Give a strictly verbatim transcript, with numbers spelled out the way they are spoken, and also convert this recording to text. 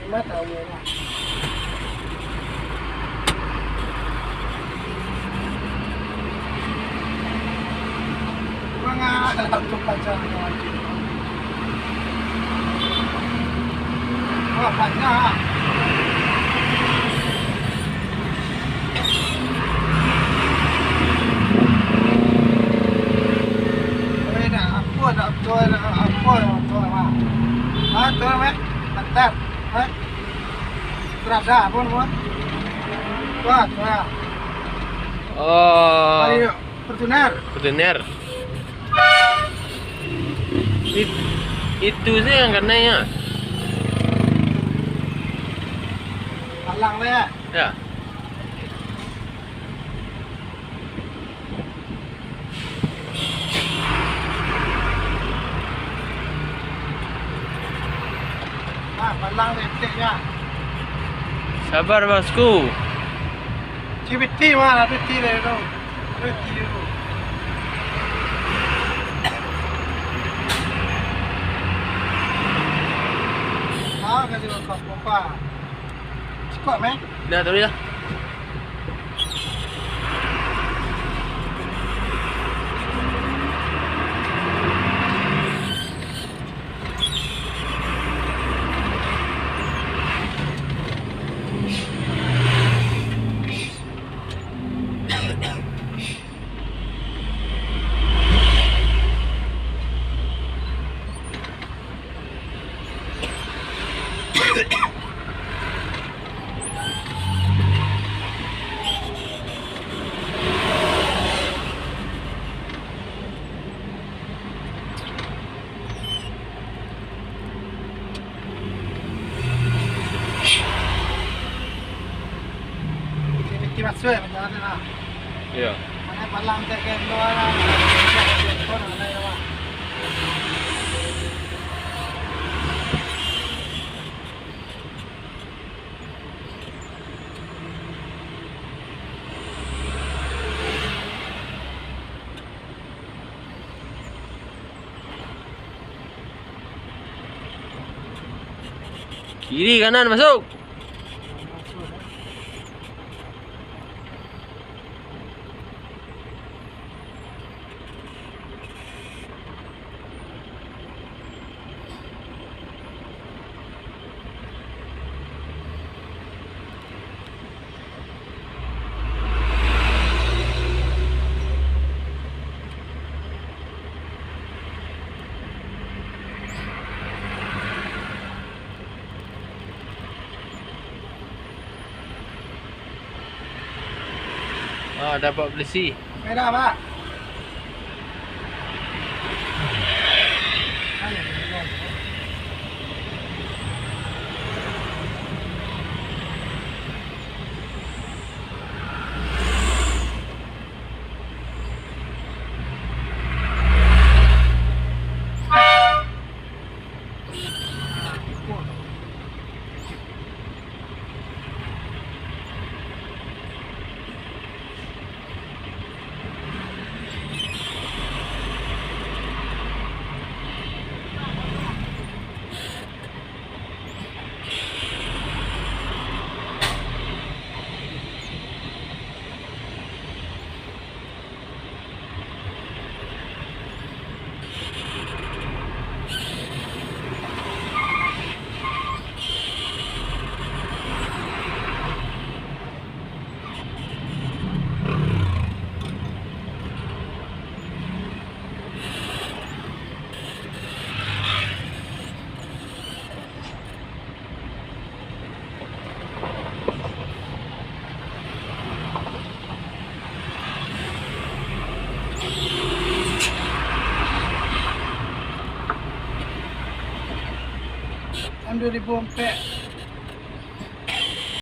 Mata gue lah. Kurang ajar untuk pacar. Wah, banyak. Oi, nak apo, nak apo, nak apo, nak apo, Mak? Ah, tu, Mak. Bentar. Hah? Terasa pun, Mak. Wah, tu ya. Oh. Ayo, Fortuner. Fortuner. It-, itu sih yang kena ya. Palang deh ya. Ya. Nah, palang detik ya. Sabar, Bosku. Cibiti mah, ada ti deh tu. Ada ti tu. Ah, kasih lupa, lupa. Cukup, meh? Dah, tak boleh dah. Piti masuk ya, perjalanan lah. Iya. Mana palang tak ke luar lah. Kiri, kanan, masuk. Ah, dapat polisi. Merah, Pak. Tahun dua ribu empat.